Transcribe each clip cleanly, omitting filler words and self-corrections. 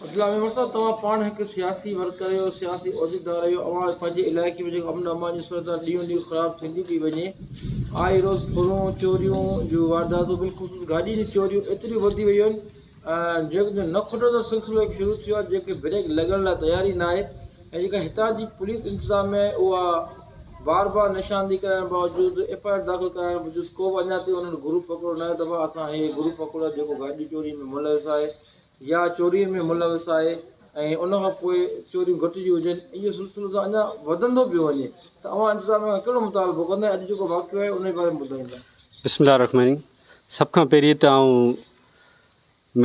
عبدالله ميمڻ صاحب توهان پاڻ هڪ سياسي ورڪر آهيو سياسي عهديدار آهيو اوهان پنهنجي علائقي ۾ جيڪو امن امان جي صورتحال ڏينهون ڏينهن خراب ٿيندي پئي وڃي آئي روز ڦرون چوريون جون وارداتون بالخصوص گاڏين جون چوريون ايتريون وڌي ويون آهن جيڪو نه کٽندڙ سلسلو هڪ شروع ٿيو آهي جنهن کي بريڪ لڳڻ لاء تيار ئي ناهي ۽ جيڪا هتان جي پوليس انتظاميه آهي اها بار بار نشاندهي ڪرائڻ باوجود ايف I R داخل ڪرائڻ باوجود ڪو به اڃا تائين انهن گروپ پڪڙو ناهي دفعا اسان هي گروپ پڪڙيو آهي جيڪو گاڏي چوري ۾ ملوث آهي يا چوريء ۾ ملوث آهي ۽ ان کان پوء چوريون گهٽجي هجن اهو سلسلو ته اڃا وڌندو پيو وڃي ته اوهان انتظاميه کان ڪهڙو مطالبو ڪندا ۽ اڄ جيڪو واقعو آهي ان جي باري ۾ ٻڌائيندا. بسم الله الرحمن الرحيم سڀ کان پهرين ته آئون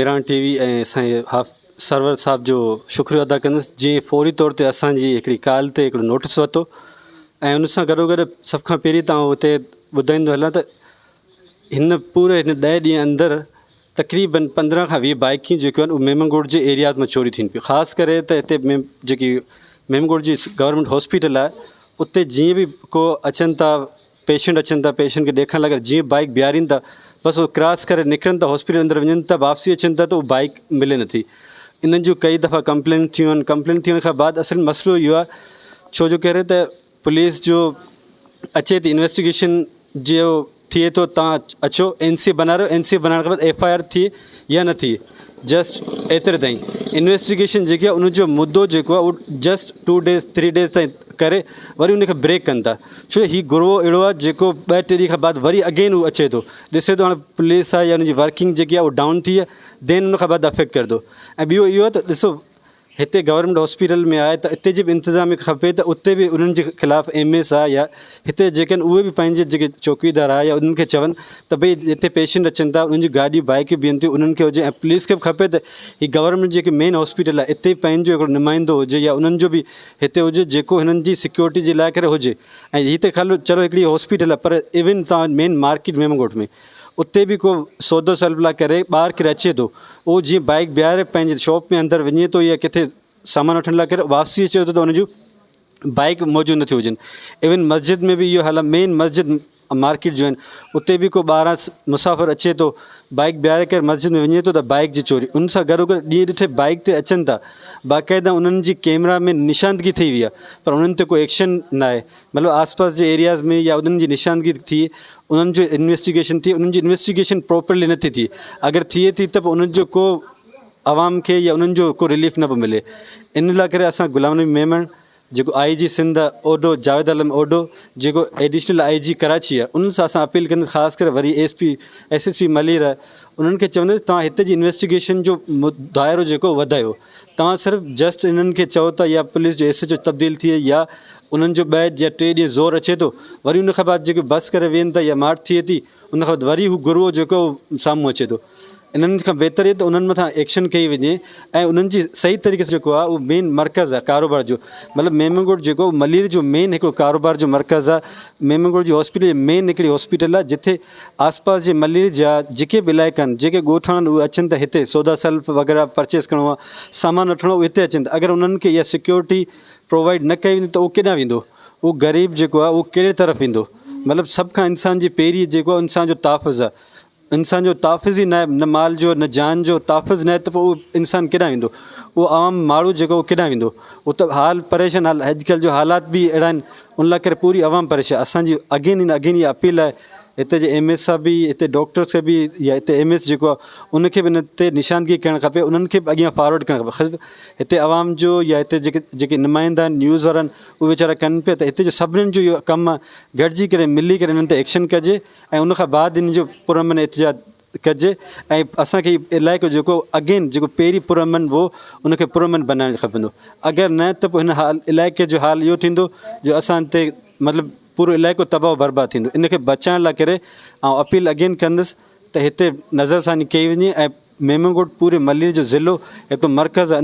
ميران ٽي وي ۽ سائين حاف سرور صاحب جو شڪريو ادا ڪندس جنهن فوري طور تي اسان جي هڪڙي ڪال تي هڪڙو نوٽس ورتو ۽ ان سان گڏو گڏ سڀ کان پهرين ته آئون هتي ٻڌائيندو هلان ته هن پوري هن ڏهه ڏينهن اندر تقريبن 15 کان 20 بائيڪون جيڪيون آهن اهي ميمن ڳوٺ جي ايرياز مان چوري ٿين پيون خاص ڪري ته هتي ميم جيڪي ميمن ڳوٺ جي گورنمينٽ هاسپيٽل آهي اتي جيئن به ڪو اچن ٿا پيشنٽ اچن ٿا پيشنٽ کي ڏيکارڻ لاء جيئن بائيڪ بيهارين ٿا بس اهو ڪراس ڪري نڪرن ٿا هاسپيٽل اندر وڃن ٿا واپسي اچن ٿا ته اهو بائيڪ ملي نٿي انهن جون ڪئي دفعا ڪمپلين ٿيون آهن ڪمپلين ٿيڻ کان بعد اصل مسئلو اهو آهي ڇو جو ڪري ته پوليس جو اچي ٿي انويسٽيگيشن جو ٿئي ٿو تان اچو اين سي بناريو اين سي بنائڻ کان بعد ايف I R ٿئي يا نه ٿئي جسٽ ايتري تائين انويسٽيگيشن جيڪي آهي ان جو مدو جيڪو آهي اهو just two days three days تائين ڪري وري ان کي بريڪ ڪن ٿا ڇو هي گروهه اهڙو آهي جيڪو ٻه ٽي ڏينهن کان بعد وري اگين هو اچي ٿو ڏسي ٿو هاڻي پوليس آهي يا ان جي ورڪنگ جيڪي آهي اهو ڊائون ٿي آهي دين ان کان بعد افيڪٽ ڪري ٿو ۽ ٻيو اهو آهي ته ڏسو هتي گورنمينٽ هاسپيٽل ۾ آهي ته اتي جي به انتظاميه کي کپي ته اتي به انهن جي خلاف ايم ايس آهي يا هتي جيڪي آهن اهي به پنهنجي جيڪي چوڪيدار آهي يا انهن کي چون ته ڀئي هتي پيشنٽ اچن ٿا انهن جون گاڏيون بائيڪون بيهن ٿيون انهن کي هجي ۽ پوليس کي به کپي ته هي گورنمينٽ جيڪي مين هاسپيٽل آهي اتي پنهنجو هڪڙو نمائندو هجي يا انهن جو به هتي هجي جيڪو هنن جي سيڪيورٽي جي لاء ڪري هجي ۽ هي ته خالو چلو هڪڙي هاسپيٽل آهي پر ايون تان مين مارڪيٽ ميمڻ ڳوٺ ۾ اتي به ڪو سودو سلب لاء ڪري ٻاهر ڪري اچي ٿو اهو جيئن بائيڪ بيهاري پنهنجي شاپ ۾ اندر وڃي ٿو يا ڪٿي سامان وٺڻ لاء ڪري واپسي اچي ٿو ته ان جون بائيڪ موجود نٿيون هجن ايون مسجد ۾ به اهو حال آهي مين مسجد مارڪيٽ جو آهن اتي به ڪو ٻاهران مسافر اچي ٿو بائيڪ بيهاري ڪري مسجد ۾ وڃي ٿو ته بائيڪ جي چوري ان سان گڏو گڏ ڏينهن ڏٺي بائيڪ تي اچن ٿا باقاعده انهن جي ڪيمرا ۾ نشاندگي ٿي وئي آهي پر انهن تي ڪو ايڪشن ناهي مطلب آس پاس جي ايرياز ۾ يا انهن جي نشاندگي ٿئي انهن جو انويسٽيگيشن ٿئي انهن جي انويسٽيگيشن پراپرلي نٿي ٿئي اگر ٿئي ٿي ته پوء انهن جو ڪو عوام کي يا انهن جو ڪو رليف نه پيو ملي ان لاء ڪري اسان غلام نبي ميمڻ جيڪو آئي جي سنڌ اوڍو جاويد عالم اوڍو جيڪو ايڊيشنل I جي ڪراچي آهي انهن سان اسان اپيل ڪندس خاص ڪري وري S P S S P Malir آهي انهن کي چوندس توهان هتي جي انويسٽيگيشن جو دائرو جيڪو وڌايو توهان صرف جسٽ انهن کي چئو ته يا پوليس جو ايس ايچ او تبديل ٿئي يا انهن جو ٻه يا ٽي ڏينهن زور اچي ٿو وري ان کان بعد جيڪي بس ڪري ويهن ٿا يا ماٺ ٿئي ٿي ان کان بعد وري هو گروهه جيڪو سامهون اچي ٿو انهن کان بهتر اهي ته انهن مٿان ايڪشن ڪئي وڃي ۽ انهن جي صحيح طريقي سان جيڪو آهي اهو مين مرڪز آهي ڪاروبار جو مطلب ميمڻ ڳوٺ جيڪو ملير جو مين هڪڙو ڪاروبار جو مرڪز آهي ميمڻ ڳوٺ جي هاسپيٽل مين هڪڙي هاسپيٽل آهي جتي آس پاس جي ملير جا جيڪي به علائقا آهن جيڪي ڳوٺاڻا آهن اهي اچن ٿا هتي سودا سلف وغيره پرچيز ڪرڻو آهي سامان وٺڻو آهي اهي هتي اچن ٿا اگر انهن کي اها سيڪيورٽي پرووائيڊ نه ڪئي ويندي ته اهو ڪيڏانهن ويندو اهو غريب جيڪو آهي اهو ڪهڙي طرف ويندو مطلب سڀ کان انسان جي پهرين جيڪو آهي انسان جو تحفظ آهي انسان جو تحفظ ئي ناهي نه مال جو نه جان جو تحفظ ناهي ته پوء اهو انسان ڪيڏانهن ويندو اهو عوام ماڻهو جيڪو اهو ڪيڏانهن ويندو اهو ته حال پريشان حال اڄڪلهه جو حالات به اهڙا آهن ان لاء ڪري پوري عوام پريشان اسان جي اگين اينڊ اگين اها اپيل آهي هتي جي ايم ايس صاحب به هتي ڊاڪٽرس کي به يا هتي ايم ايس جيڪو آهي ان کي به ان تي نشاندگي ڪرڻ کپي انهن کي به اڳيان فارورڊ ڪرڻ کپي هتي عوام جو يا هتي جيڪي جيڪي نمائندا آهن نيوز وارا آهن اهي ويچارا ڪن پيا ته هتي جو سڀنين جو اهو ڪم آهي گڏجي ڪري ملي ڪري انهن تي ايڪشن ڪجي ۽ ان کان بعد ان جو پرامن احتجاج ڪجي ۽ اسان کي هي علائقو جيڪو اگين جيڪو پهرين پرامن هو ان کي پرامن بنائڻ کپندو اگر نه ته پوء هن حال علائقي جو حال اهو ٿيندو جو اسان تي مطلب پورو علائقو تباهه و برباد ٿيندو ان کي بچائڻ لاء ڪري آئون اپيل اگين ڪندس ته هتي نظر ثاني ڪئي وڃي ۽ ميمڻ ڳوٺ پوري ملير جو ضلعو هڪ مرڪز آهي.